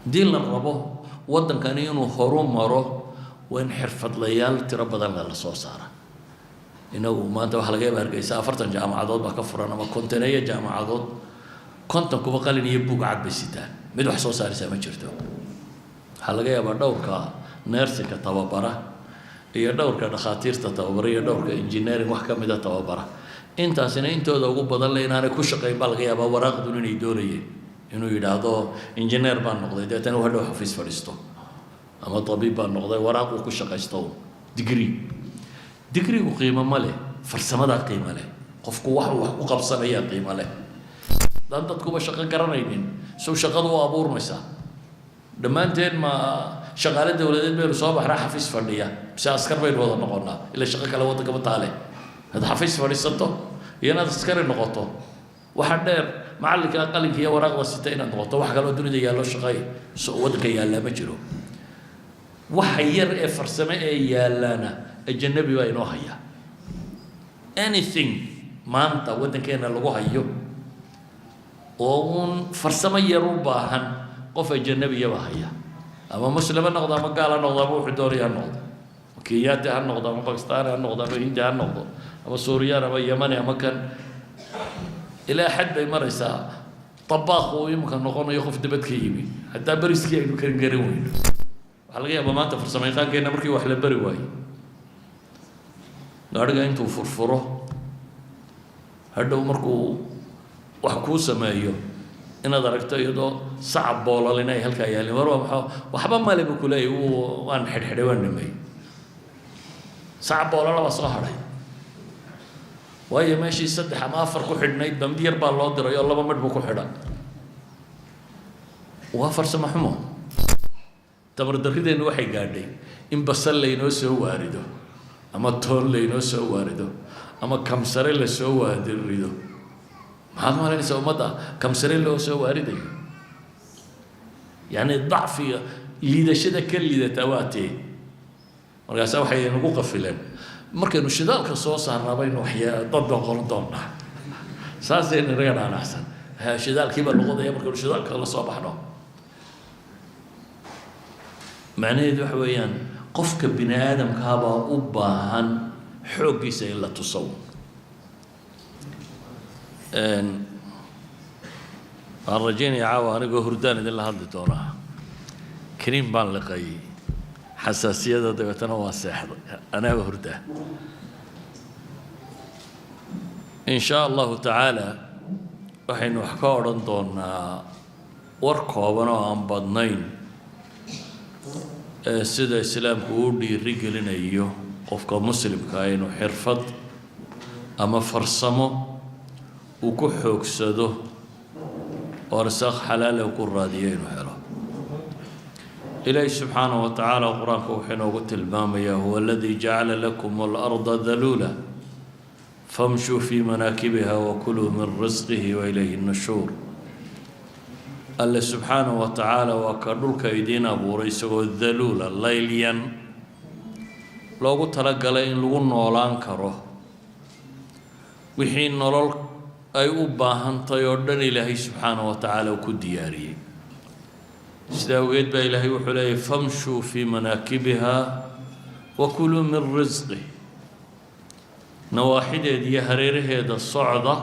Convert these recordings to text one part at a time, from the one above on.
Haddii la rabo waddankani inuu horu maro, waa in xirfadlayaal tiro badan lala soo saara. Inagu maanta waxaa laga yaaba Hargeysa 40 jaamacadood baa ka furan ama 50 jaamacadood, 50 kuba qalin iyo buug cad bay sitaan, mid wax soo saaraysaa ma jirto. Waxaa laga yaabaa dhowrka nursing-ka tababara iyo dhowrka dhakhaatiirta tababara iyo dhowrka engineering wax ka mida tababara. Intaasina intooda ugu badan le inaanay ku shaqayn baa laga yaabaa. Waraaqdun inay doonayeen inuu yidhaahdo engineer baan noqday, dabeetana uu hadhow xafiis fadhiisto, ama tabiib baan noqday, waraaq uu ku shaqaysto. Degree, degree-gu qiimo ma leh, farsamadaa qiimo leh. Qofku wax uu wax ku qabsanayaa qiimo leh. Haddaan dadkuba shaqo garanaynin, sow shaqadu u abuurmaysaa? Dhammaanteen ma shaqaale dowladeed baynu soo baxnaa xafiis fadhiya, mise askar baynu wada noqonnaa? Ila shaqo kale waddanka ma taale. Hadda xafiis fadhiisato iyo inaad askari noqoto, waxa dheer macallinka qalinka iyo waraaqda sita inaad noqoto. Wax kaloo dunida yaallo shaqay waddanka yaallaa ma jiro. Waxa yar ee farsame ee yaallana ajanabi baa inoo haya. Anything maanta waddankeena lagu hayo oo uun farsamo yar u baahan, qof ajanabiya baa haya, ama muslim ha noqdo ama gaal ha noqdo ama wuxuu doonaya ha noqdo, Kenyaati ha noqdo ama Bakistaani ha noqdo ama Hindi ha noqdo ama Suuriyaan ama Yamani ama kan. Ilaa xad bay maraysaa tabaaq uu imika noqonayo qof dibad ka yimi, hataa beriskii aynu karin garan weyno. Waxaa laga yaabaa maanta farsamo yaqaankeenna markii wax la bari waayo, gaadhiga intuu furfuro, hadhow markuu wax kuu sameeyo, inaad aragto iyadoo sacab boolalin ay halkaa yaalin. War waa maxaa? Waxba male buu kuleeyahy, wuu waan xidhxidhay, waan dhameeyey, sacab boolala baa soo hadhay. Waayo, meeshii saddex ama afar ku xidhnayd ba mid yar baa loo diray oo laba midh buu ku xidha. Waa farsamo xumo. Tabardarrideennu waxay gaadhay in basal laynoo soo waarido ama toon laynoo soo waarido ama kamsare la soo waarido. Maxaad malaynaysaa ummadda kamsare loo soo waaridayo? Yacni dacfiga, liidashada ka liidataa waa tee. Markaasa waxay nagu qafileen markaynu shidaalka soo saarnaa baynu waxyaa dad noqon doonaa. Saasaynu inaga dhaanacsan, shidaalkii baa noqonaya markaynu shidaalka la soo baxno. Macnaheedu waxa weeyaan, qofka bini aadamkaabaa u baahan xooggiisa in la tuso. Waxaan rajaynaya caawa anigoo hurdaan idinla hadli doonaa. Kaniin baan liqay xasaasiyada, dabeetana waan seexday anaaba hurdaa. In shaa Allahu tacaala waxaynu wax ka odhan doonaa war kooban oo aan badnayn ee sida Islaamku uu dhiiri gelinayo qofka muslimka inuu xirfad ama farsamo uu ku xoogsado oo arsaaq xalaala ku raadiyo inuu helo. Ilaahi subxaanahu wa tacaala qur-aanka wuxuu inoogu tilmaamayaa: "Huwa aladii jacala lakum alarda daluula famshuu fii manaakibiha wakuluu min risqihi wa ilayhi nushuur." Alle subxaanahu wa tacaala waa ka dhulka idiin abuuray isagoo daluula, laylyan, loogu talagalay in lagu noolaan karo. Wixii nolol ay u baahantahay oo dhan Ilaahay subxaanahu wa tacaala uu ku diyaariyey. Sida awgeed baa Ilaahay wuxuu leeyahy: "Famshuu fii manaakibiha wakuluu min risqih." Nawaaxideeda iyo hareeraheeda socda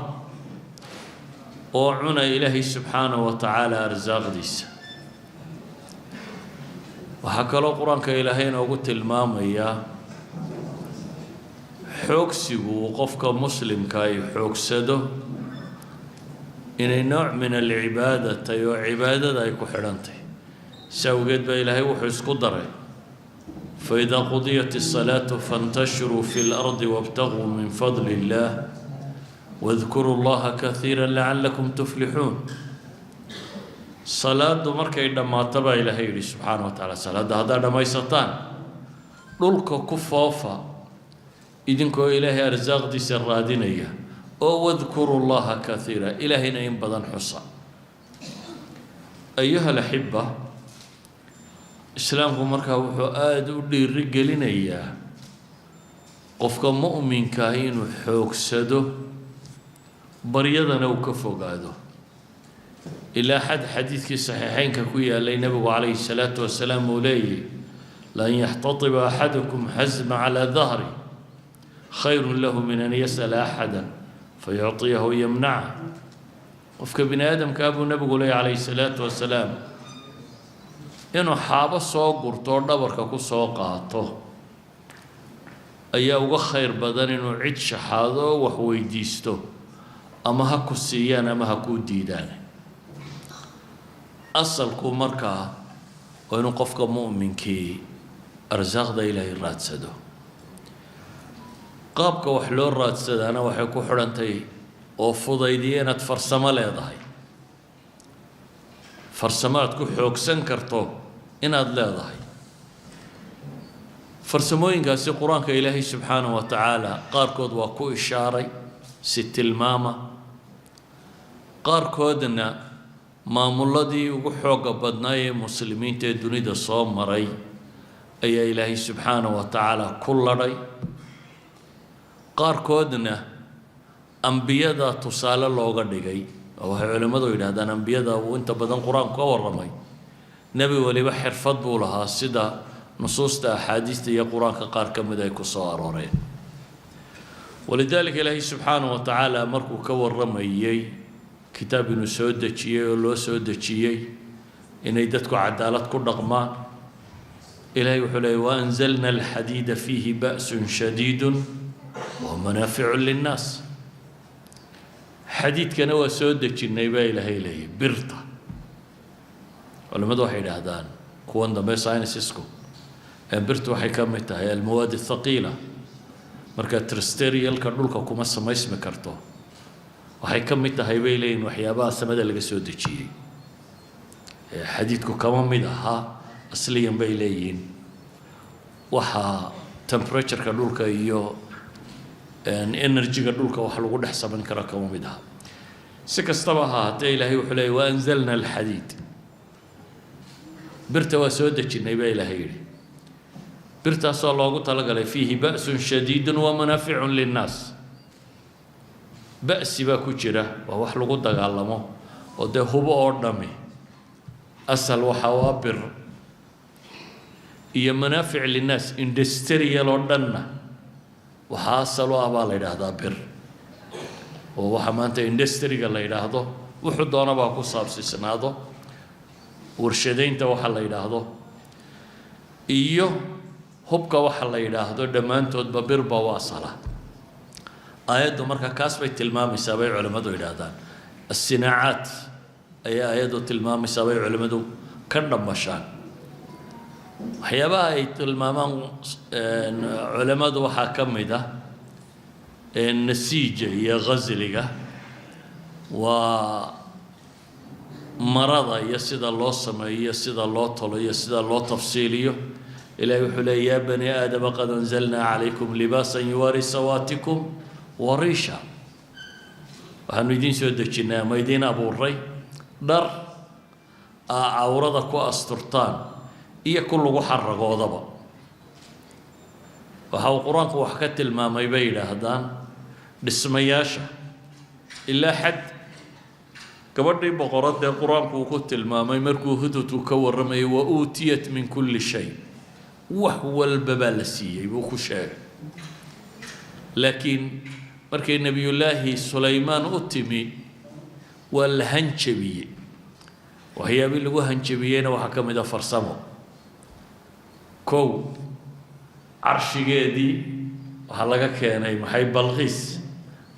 oo cuna Ilaahay subxaanahu wa tacaala arsaaqdiisa. Waxaa kaloo qur-aanka Ilaahay inoogu tilmaamayaa xoogsigu uu qofka muslimka ay xoogsado inay nooc min alcibaada tahay oo cibaadada ay ku xidhantahy. Si awgeed baa Ilaahay wuxuu isku daray: "فإذا قضيت الصلاة فانتشروا في الأرض وابتغوا من فضل الله واذكروا الله كثيرا لعلكم تفلحون." Salaadu markay dhammaato baa Ilaahay yidhi subxaana wa tacaala, salaadda haddaad dhammaysataan, dhulka ku foofa idinkoo Ilaahay arsaaqdiisa raadinaya oo واذكروا الله كثيرا, Ilaahayna in badan xusa. أيها الأحبة, islaamku markaa wuxuu aada u dhiiri gelinayaa qofka mu'minka ah inuu xoogsado, baryadana uu ka fogaado. Ilaa xad xadiidkii saxiixeynka ku yaalay nebigu calayhi salaatu wasalaam uu leeyahy: "لأن يحتطب أحدكم حزمة على ظهره خير له من أن يسأل أحدا فيعطيه يمنعه." Qofka bini aadamkaa buu nebigu leeyay calayhi salaatu wasalaam inuu xaabo soo gurto oo dhabarka ku soo qaato ayaa uga khayr badan inuu cid shaxaado oo wax weydiisto, ama ha ku siiyaan ama ha kuu diidaan. Asalku markaa waa inuu qofka mu'minkii arsaaqda Ilaahay raadsado. Qaabka wax loo raadsadaana waxay ku xidhantay oo fudaydiya inaad farsamo leedahay, farsamo aad ku xoogsan karto inaad leedahay. Farsamooyinkaasi Qur-aanka Ilaahay subxaanahu wa tacaala qaarkood waa ku ishaaray si tilmaama, qaarkoodna maamuladii ugu xoogga badnaa ee muslimiinta ee dunida soo maray ayaa Ilaahay subxaanahu wa tacaala ku ladhay, qaarkoodna ambiyada tusaale looga dhigay. Oo waxay culimmadu yidhahdaan ambiyada uu inta badan Qur-aanku ka warramay, nebi waliba xirfad buu lahaa, sida nusuusta axaadiista iyo Qur-aanka qaar ka mid ay ku soo arooreen. ولذلك Ilaahay subxaanahu wa tacaala markuu ka warramayey kitaab inuu soo dejiyey oo loo soo dejiyey inay dadku cadaalad ku dhaqmaan, Ilahay wuxuu leeyay: "وأنزلنا الحديد فيه بأس شديد ومنافع للناس." Xadiidkana waa soo dejinnay baa Ilaahay leeyay. Birta culimmadu waxay idhaahdaan, kuwan dambe sciencisku, birtu waxay ka mid tahay المواد الثقيلة. Marka terrestrialka dhulka kuma samaysmi karto. Waxay ka mid tahay bay leeyihin waxyaabaha samada laga soo dejiyey. Xadiidku kama mid ahaa asliyan bay leeyihiin waxaa temperatureka dhulka iyo energyga dhulka wax lagu dhex samayn karo kama mid aha. Si kastaba ha ahaatee, Ilaahay wuxuu leeyay: "وأنزلنا الحديد." Birta waa soo dejinnay baa Ilaahay yidhi. Birtaasoo loogu talagalay فيه بأس شديد ومنافع للناس. Ba'si baa ku jira, waa wax lagu dagaalamo oo dee hubo oo dhami asal waxa waa bir, iyo منافع للناس. Industrial oo dhanna waxaa asal u ah baa la yidhaahdaa bir, oo waxa maanta industriga la yidhaahdo wuxuu doonabaa ku saabsiisnaado, warshadaynta waxa la yidhaahdo iyo hubka waxa la yidhaahdo, dhammaantoodba birba u asala. Aayaddu marka kaas bay tilmaamaysaa bay culimmadu yidhaahdaan. الصناعات ayaa aayaddu tilmaamaysaa bay culimmadu ka dhammashaan. Waxyaabaha ay tilmaamaan culimmadu waxaa ka mid ah nasiija iyo ghasliga, waa marada iyo sida loo sameeyo, sida loo tolo iyo sida loo tafsiiliyo. Ilahi wuxuu leey: "يا بني آدم قد أنزلنا عليكم لباسا يواري سوآتكم وريشا." Waxaanu idiin soo dejinnay ama idiin abuuray dhar aa cawrada ku asturtaan iyo ku lagu xaragoodaba. Waxa uu Qur-aanku wax ka tilmaamay bay yidhaahdaan dhismayaasha, ilaa xad gabadhii boqoradee Qur-aanku uu ku tilmaamay markuu Hudhudku ka warramayay: "وأوتيت من كل شيء." Wax walba baa la siiyey buu ku sheegay. Laakiin markay Nebiyullaahi Sulaymaan u timi waa la hanjabiyey. Waxyaabii lagu hanjabiyeyna waxaa ka mid a farsamo. Kow, carshigeedii waxaa laga keenay maxay? Balqiis,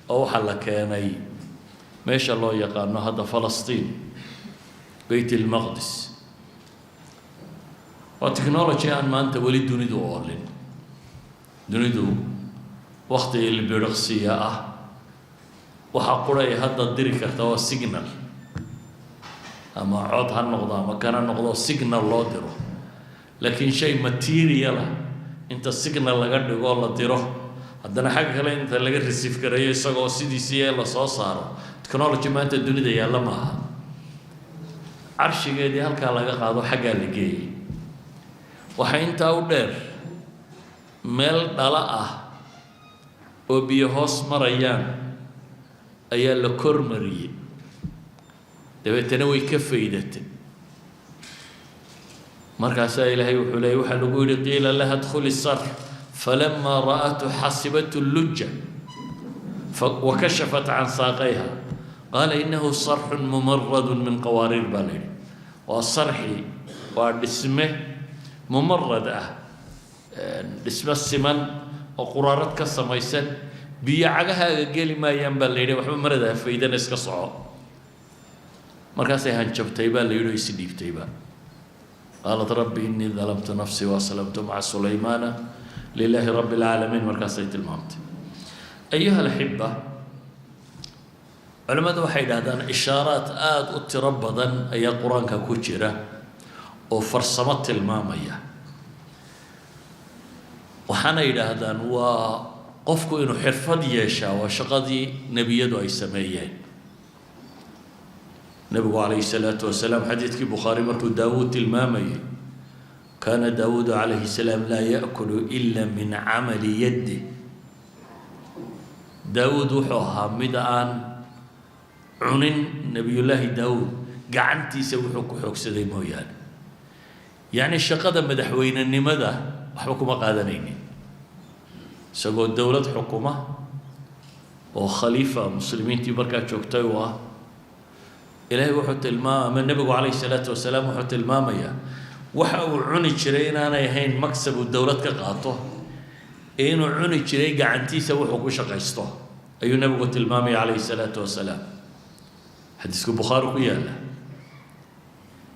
oo waxaa la keenay meesha loo yaqaano hadda Falastiin, Beyt ilmaqdis. Waa technology aan maanta weli dunidu oolin. Dunidu wakti ilbiriqsiya ah waxaa qura ay hadda diri karta waa signal, ama cod ha noqdo ama kana noqdo, signal loo diro. Laakiin shay material ah inta signal laga dhigo la diro, haddana xagga kale inta laga receive gareeyo isagoo sidiisii lasoo saaro, technology maanta dunida yaalla maaha. Carshigeedii halkaa laga qaado xaggaa la geeyey. Waxaa intaa u dheer, meel dhala ah oo biyo hoos marayaan ayaa la kormariyey. Dabeetana way ka faydatay. Markaasaa Ilaahay wuxuu leeyay, waxaa lagu yidhi: qiila laha ادخلي الصرح فلما رأته حسبته لجة وكشفت عن ساقيها قال إنه صرح ممرد من قوارير baa la yidhi. Waa sarxi, waa dhisme mumarad ah, dhisme siman oo quraarad ka samaysan. Biyo cagahaaga geli maayaan baa la yidhi, waxba marada ha faydana, iska soco. Markaasay hanjabtay baa la yidhi oo isdhiibtayba. قالت رب إني ظلمت نفسي وأسلمت مع سليمان لله رب العالمين. Markaasay tilmaamtay. أيها الأحبة, culimmadu waxay yidhahdaan ishaaraad aada u tiro badan ayaa Qur-aanka ku jira oo farsamo tilmaamaya. Waxaana yidhaahdaan waa qofku inuu xirfad yeeshaa waa shaqadii nebiyadu ay sameeyeen. Nebigu calayhi salaatu wasalaam, xadiidkii Bukhaari, markuu Daawuud tilmaamayay: كان داود عليه السلام لا يأكل إلا من عمل يده. Daawuud wuxuu ahaa mid aan cunin, Nebiyullaahi Daawuud, gacantiisa wuxuu ku xoogsaday mooyaane. Yacni shaqada madaxweynenimada waxba kuma qaadanaynin, isagoo dowlad xukuma oo khaliifa muslimiintii markaa joogtay u ah. Ilaahay wuxuu tilmaama, ama nebigu calayhi salaatu wasalaam wuxuu tilmaamayaa, waxa uu cuni jiray inaanay ahayn maksab uu dowlad ka qaato, ee inuu cuni jiray gacantiisa wuxuu ku shaqaysto ayuu nebigu tilmaamaya calayhi salaatu wasalaam. Xadiisku Bukhaari ku yaalla.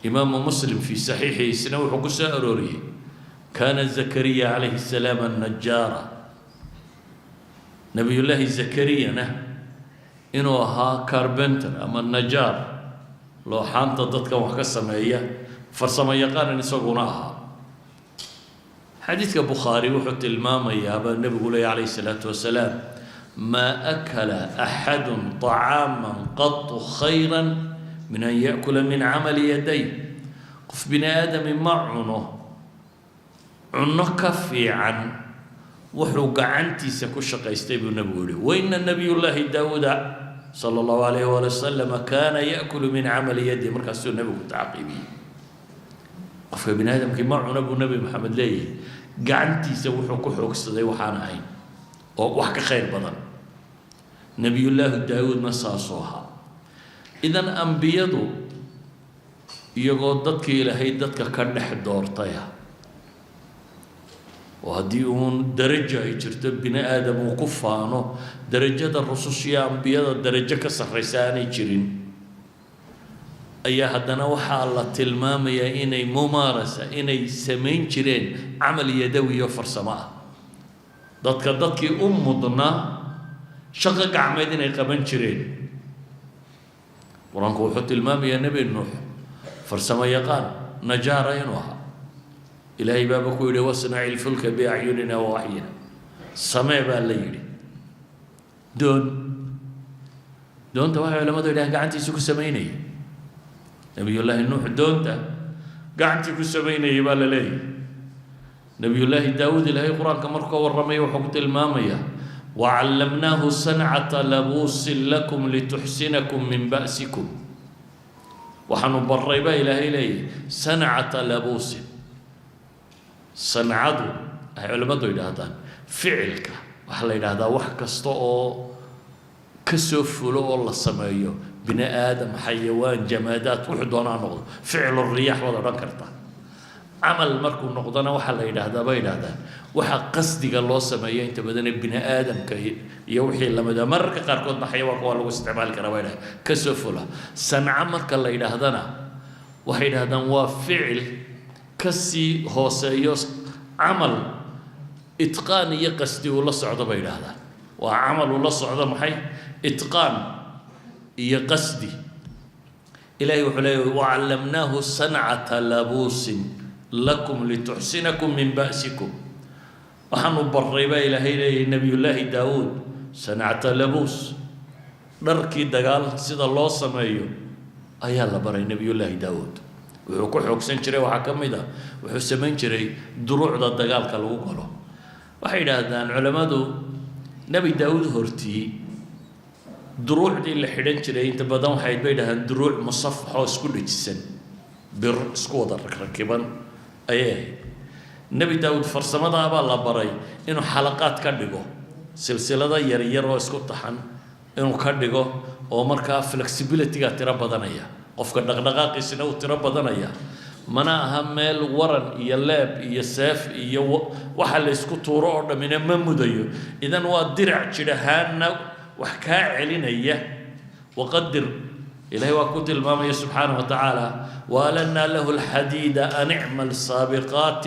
Imaamu Muslim fii saxiixiisna wuxuu ku soo arooriyey: كان زكريا عليه السلام نجارا. Nabiyullaahi Zakariyana inuu ahaa carpenter ama najaar, looxaanta dadkan wax ka sameeya, farsamo yaqaanan isaguna ahaa. Xadiidka Bukhaari wuxuu tilmaamayaaba nebigu leeya calayhi salaatu wasalaam: ما أكل أحد طعاما قط خيرا من أن يأكل من عمل يديه. Qof bini aadami ma cuno cunno ka fiican wuxuu gacantiisa ku shaqaystay, buu nebigu yihi. وإن نبي الله داود صلى الله عليه وآله وسلم كان يأكل من عمل يده. Markaasuu nebigu tacqiibiyey: qofka bini aadamkii ma cuna, buu Nebi Maxamed leeyahay, gacantiisa wuxuu ku xoogsaday waxaan ahayn oo wax ka khayr badan. Nebiyullaahi Daawuudna saasuu ahaa. Idan ambiyadu iyagoo dadkii Ilaahay dadka ka dhex doortaya, oo haddii uun darajo ay jirto bini aadam uu ku faano, darajada rusushiyo ambiyada darajo ka sarraysa aanay jirin, ayaa haddana waxaa la tilmaamayaa inay mumaarasa, inay samayn jireen camal yadawi iyo farsamo ah. Dadka dadkii u mudnaa shaqo gacmeed inay qaban jireen. Qur-aanku wuxuu tilmaamayaa Nebi Nuux farsamo yaqaan najaara inuu ahaa. Ilaahay baaba ku yidhi: واصنع الفلك بأعيننا ووحينا. Samee baa la yidhi doon. Doonta waxay culamadu yidhahaan gacantiisu ku samaynayay. Nabiyullaahi Nuux doonta gacantii ku samaynayay baa la leeyahy. Nabiyullaahi Daawuud, Ilaahay Qur-aanka markuu ka warramaya, wuxuu ku tilmaamayaa: وعلمناه صنعة لبوس لكم لتحصنكم من بأسكم. Waxaanu baray baa Ilaahay leeyahy صنعة لبوس. Sancadu waxay culimmadu yidhaahdaan ficilka waxaa la yidhaahdaa wax kasta oo kasoo fulo oo la sameeyo, bini aadam, xayawaan, jamaadaad, wuxuu doonaa noqdo, ficlu riyaax baad odhan kartaa. Camal markuu noqdona waxaa la yidhaahdaa, bay yidhahdaan, waxa qasdiga loo sameeyo inta badane bini aadamka iyo wixii lamida. Mararka qaarkoodna xayawaanka waa lagu isticmaali karaa, bay yidhahdaan, kasoo fula. Sanco marka la yidhaahdana waxay yidhahdaan waa ficil kasii hooseeyo, camal itqaan iyo qasdi uu la socdo, bay yidhaahdaan. Waa camal uu la socdo maxay? Itqaan iyo qasdi. Ilahay wuxuu leeyahy: وعلمناه صنعة لبوس لكم لتحصنكم من بأسكم. Waxaanu baray, baa Ilaahay leeyahy, Nabiyullaahi Daawuud صنعة لبوس, dharkii dagaal sida loo sameeyo ayaa la baray Nabiyullaahi Daawuud. Wuxuu ku xoogsan jiray waxaa ka mid ah wuxuu samayn jiray duruucda dagaalka lagu galo. Waxay yidhaahdaan culammadu, Nebi Daawuud hortii Duruucdii la xidhan jiray inta badan waxay bay dhahaan duruuc musafaxoo isku dhejisan, bir isku wada ragrakiban ayay ahayd. Nebi Daawud farsamadaabaa la baray inuu xalaqaad ka dhigo, silsilado yaryar oo isku taxan inuu ka dhigo, oo markaa flexibility-ga tiro badanaya, qofka dhaqdhaqaaqiisina uu tiro badanaya. Mana aha meel waran iyo leeb iyo seef iyo waxa la isku tuuro oo dhammina ma mudayo. Idan waa dirac jidh ahaanna wax kaa celinaya. Waqadir, Ilahay waa ku tilmaamaya subxaanaه wa tacaala: وألنا له الحديد أن اعمل سابغات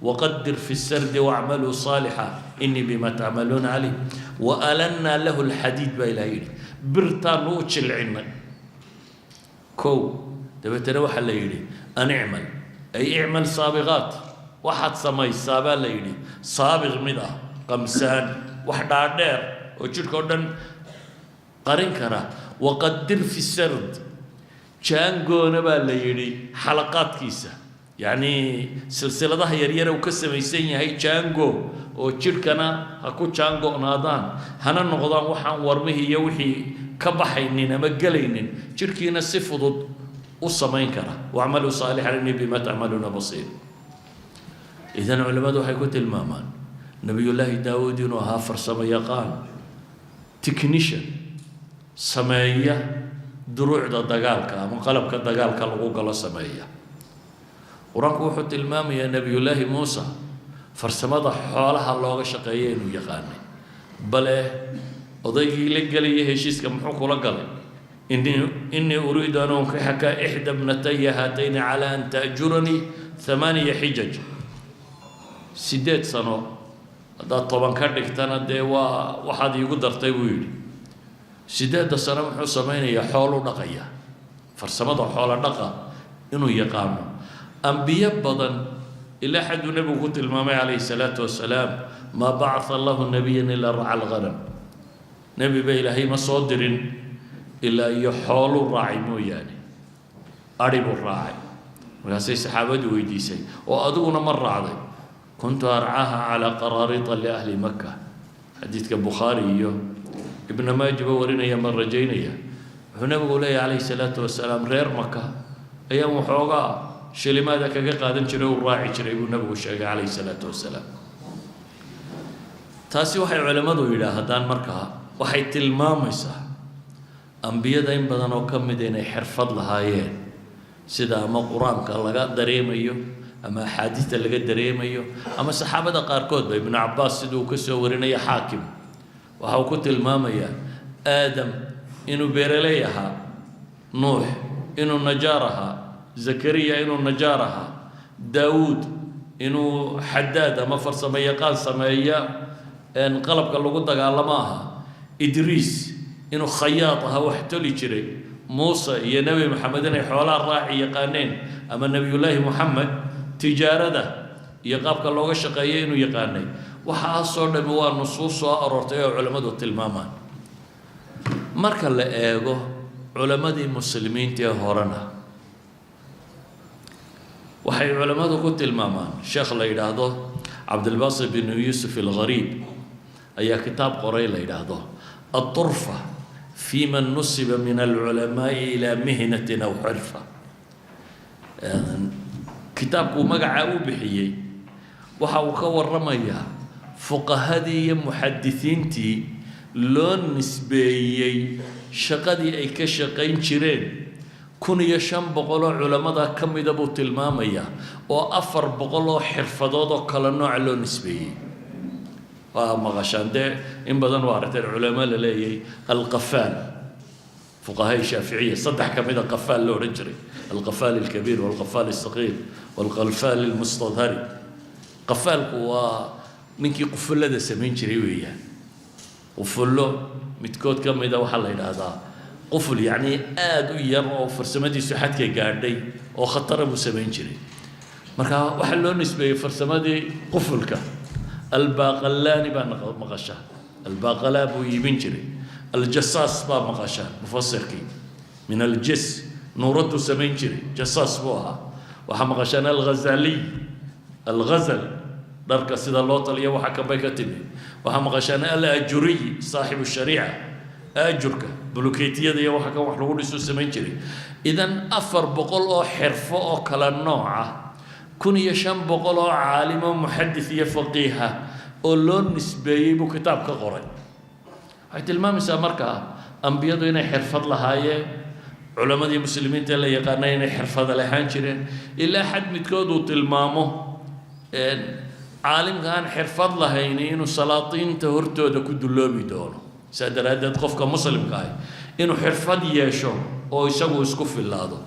وقدر في السرد واعملوا صالحا إني بما تعملون عليم. وألنا له الحديد baa Ilahay yidhi, birtaanu u jilcinay kow. Dabeetana waxaa la yidhi أن اعمل, أي اعمل سابغات, waxaad samaysaa baa la yidhi saabiq mid ah, qamsaan, wax dhaadheer oo jidhka oo dhan qarin kara. وقدر في السرد, jaangoona baa la yidhi xalaqaadkiisa, yacni silsiladaha yaryare uu ka samaysan yahay jaango, oo jidhkana ha ku jaango'naadaan, hana noqdaan waxaan warmihii iyo wixii ka baxaynin ama gelaynin, jidhkiina si fudud u samayn kara. واعملوا صالحا إني بما تعملون بصير. Idan culimmadu waxay ku tilmaamaan Nabiyullaahi Daawuud inuu ahaa farsamo yaqaan, technician sameeya duruucda dagaalka ama qalabka dagaalka lagu galo sameeya. Qur-aanku wuxuu tilmaamayaa Nebiyullaahi Muusa farsamada xoolaha looga shaqeeya inuu yaqaanay. Bale odaygii la gelaya heshiiska muxuu kula galay? إني أريد أن أنكحك إحدى ابنتي هاتين على أن تأجرني ثماني حجج, 8 sano. Haddaad 10 ka dhigtana dee waa waxaad iigu dartay, buu yidhi. 8-da sano muxuu samaynayaa? Xoolu dhaqaya, farsamada xoolo dhaqa inuu yaqaano. Ambiyo badan ilaa xadduu nebigu ku tilmaamay calayhi salaatu wasalaam: ما بعث الله نبيا إلا رعى الغنم. Nebi ba Ilaahay ma soo dirin ilaa iyo xooluu raacay mooyaane, adhi buu raacay. Markaasay saxaabadu weydiisay: oo adiguna ma raacday? كنت أرعاها على قراريط لأهل مكة. Xadiidka Bukhaari iyo Ibna Maajiba warinaya ma rajaynaya. Wuxuu nabigu leeyahy calayhi salaatu wasalaam: reer Maka ayaan waxoogaa shilimaada kaga qaadan jiray, uu raaci jiray, buu nabigu sheegay calayhi salaatu wasalaam. Taasi waxay culimmadu yidhaahdaan markaa waxay tilmaamaysaa ambiyada in badan oo ka mida inay xirfad lahaayeen, sida ama Qur-aanka laga dareemayo ama axaadiista laga dareemayo ama saxaabada qaarkoodba. Ibnu Cabaas siduu ka soo warinaya Xaakim, waxa uu ku tilmaamayaa Aadam inuu beeraley ahaa, Nuux inuu najaar ahaa, Zakariya inuu najaar ahaa, Daawuud inuu xadaad ama farsamo yaqaan sameeya qalabka lagu dagaalamo ahaa, Idriis inuu khayaad ahaa, wax toli jiray, Muuse iyo Nebi Maxamed inay xoolaha raaci yaqaaneen, ama Nebiyullaahi Moxamed tijaarada iyo qaabka looga shaqeeyo inuu yaqaanay. Waxaasoo dhami waa nusuus soo aroortay oo culammadu tilmaamaan. Marka la eego culammadii muslimiinta ee horena, waxay culammadu ku tilmaamaan, sheekh la yidhaahdo Cabdilbasit bin Yuusuf Alghariib ayaa kitaab qoray la yidhaahdo الطرفة في من نسب من العلماء إلى مهنة أو حرفة. Kitaabkuu magacaa u bixiyey waxa uu ka waramayaa fuqahadii iyo muxadisiintii loo nisbeeyey shaqadii ay ka shaqayn jireen. 1500 oo culammada ka mida buu tilmaamayaa, oo 400 oo xirfadood oo kala nooca loo nisbeeyey. Waa maqashaan dee in badan waa aragteen culamo la leeyahay alqafaal. Fuqahaa Shaaficiya saddex ka mida qafaal loo odhan jiray: القفال الكبير والقفال الصغير والقفال المستظهري. Qafaalku waa ninkii qufullada samayn jiray weeyaan. Qufullo midkood ka mida waxaa la yidhaahdaa quful, yacni aada u yar oo farsamadiisu xadka gaadhay oo khatara buu samayn jiray. Marka waxaa loo nisbeeyey farsamadii qufulka. Albaaqalaani baa maqasha, albaaqalaa buu iibin jiray. Aljasaas baa maqasha, mufasirkii, من الجص, nuuraduu samayn jiray, jasaas buu ahaa. Waxaa maqashaan Alghazaliy, alghazal, dharka sida loo taliyo waxa kanbay ka timi. Waxaa maqashaan Alajuriy, saaxibu shariica. Aajurka, bulukeytiyada iyo waxa kan wax lagu dhisuu samayn jiray. Idan 400 oo xirfo oo kala nooc ah, 1500 oo caalimo, muxadis iyo faqiiha oo loo nisbeeyey buu kitaab ka qoray. Waxay tilmaamaysaa markaa ambiyadu inay xirfad lahaayeen, culammadii muslimiinta la yaqaanay inay xirfada lahaan jireen, ilaa xad midkood uu tilmaamo caalimka aan xirfad lahayni inuu salaatiinta hortooda ku dulloobi doono. Saa daraaddeed qofka muslimka ahi inuu xirfad yeesho oo isagu isku fillaado.